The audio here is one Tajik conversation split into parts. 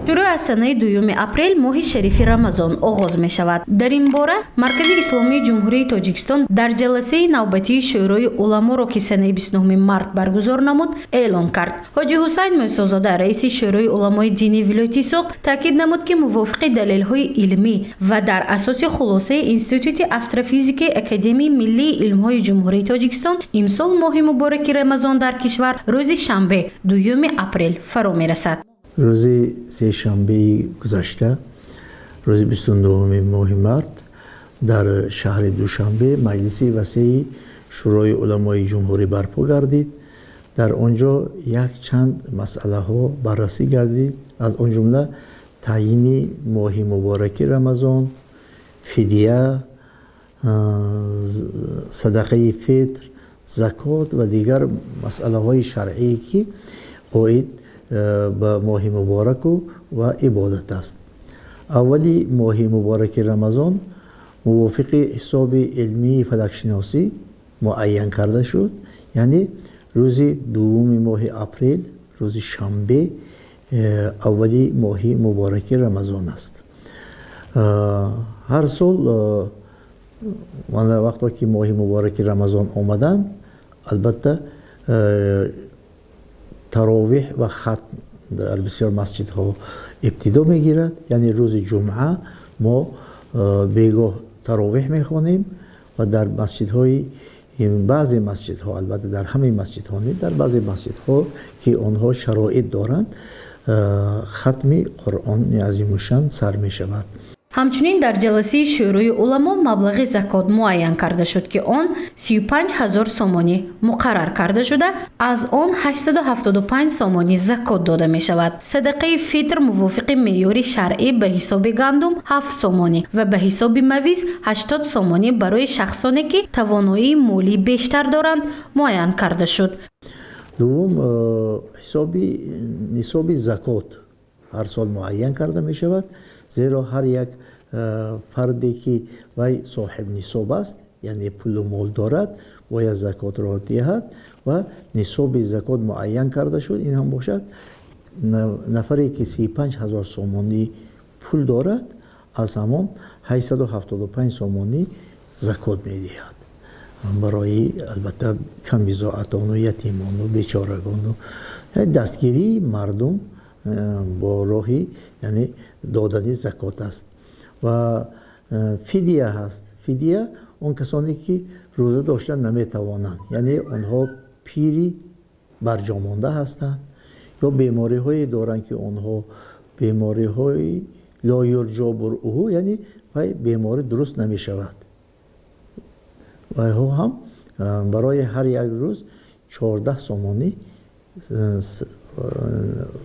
Шурӯъ аз санаи 2 апрел моҳи шарифи Рамазон оғоз мешавад. Дар ин бора Маркази исломии Ҷумҳурии Тоҷикистон дар ҷаласаи навбатии Шӯрои уламоро, ки санаи 29 март баргузор намуд, эълон кард. Ҳоҷи Ҳусайн Мӯсозода, раиси Шӯрои уламои динии вилояти Суғд, таъкид намуд, ки мувофиқи далелҳои илмӣ ва дар асоси хулосаи Институти астрофизикии Академияи миллии илмҳои Ҷумҳурии Тоҷикистон, имсол моҳи мубораки Рамазон дар кишвар рӯзи шанбе, 2 апрел фаро мерасад. Рӯзи сешанбеи гузашта, рӯзи 29-уми моҳи март, дар шаҳри Душанбе маҷлиси васеи Шӯрои уламои ҷумҳурӣ барпо гардид. Дар он ҷо якчанд масъалаҳо баррасӣ гардид, аз он ҷумла таъйини моҳи мубораки Рамазон, фидия, садақаи фитр, закот ва дигар масъалаҳои шаръие, ки оид ба моҳи мубораку ва ибодат аст. Аввали моҳи мубораки Рамазон мувофиқи ҳисоби илмии фалакшиносӣ муайян карда шуд, яъне рӯзи 2-ми моҳи апрел, рӯзи шанбе, аввали моҳи мубораки Рамазон аст. Ҳар сол вақто ки моҳи мубораки Рамазон омаданд, албатта, таровеҳ ва хатм дар бисёр масҷидҳо ибтидо мегирад, яъне рӯзи ҷумъа мо бегоҳ таровеҳ мехонем ва дар масҷидҳои, баъзе масҷидҳо, албатта, дар ҳамаи масҷидҳо не, дар баъзе масҷидҳо, ки онҳо шароит доранд, хатми Қуръони азимушшан сар мешавад. Ҳамчунин дар ҷаласаи Шӯрои уламо маблағи закот муайян карда шуд, ки он 35 ҳазор сомонӣ муқаррар карда шуда, аз он 875 сомонӣ закот дода мешавад. Садақаи фитр мувофиқи меъёри шаръӣ ба ҳисоби гандум 7 сомонӣ ва ба ҳисоби мавиз 80 сомонӣ барои шахсоне, ки тавоноии молии бештар доранд, муайян карда шуд. Дуввум, ҳисоби нисоби закот ҳар сол муайян карда мешавад, зеро ҳар як фарде, ки вай соҳиб нисоб аст, яъне пулу мол дорад, бояд закотро диҳад ва нисоби закот муайян карда шуд. Ин ҳам бошад, нафаре ки 35 000 сомонӣ пул дорад, аз ҳамон 875 сомонӣ закот медиҳад барои, албатта, камбизоатону ятимону бечорагону дастгирии мардум бо роҳи, яъне, додани закот аст. Ва фидия ҳаст. Фидия он касоне, ки рӯза доштан наметавонанд, яъне онҳо пири барҷомонда ҳастанд ё бемориҳое доранд, ки онҳо бемориҳои لا يرجى برؤه, яъне вай беморӣ дуруст намешавад, вайҳо ҳам барои ҳар як рӯз 14 сомонӣ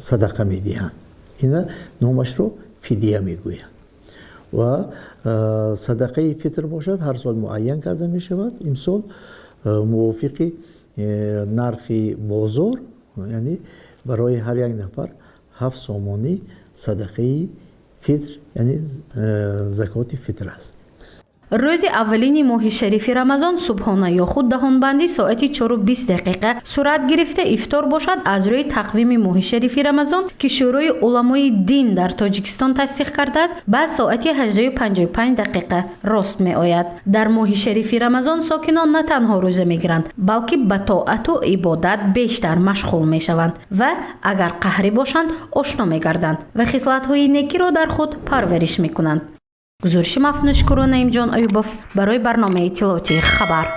садақа медиҳанд. Ина номашро фидия мегӯянд. Ва садақаи фитр бошад, ҳар сол муайян карда мешавад. Имсол мувофиқи нархи бозор, яъне барои ҳар як нафар 7 сомонӣ садақаи фитр, яъне закоти фитр аст. Рӯзи аввалини моҳи шарифи Рамазон субҳона ё худ даҳонбандӣ соати 4:20 сурат гирифта, ифтор бошад, аз рӯи тақвими моҳи шарифи Рамазон, ки Шӯрои уламои дин дар Тоҷикистон тасдиқ кардааст, ба соати 18:55 рост меояд. Дар моҳи шарифи Рамазон сокинон на танҳо рӯза мегиранд, балки ба тоату ибодат бештар машғул мешаванд ва агар қаҳрӣ бошанд, ошно мегарданд ва хислатҳои некиро дар худ парвариш мекунанд. Гузориши Мафнушкуро Наимҷон Аюбов барои барномаи иттилоотии «Хабар».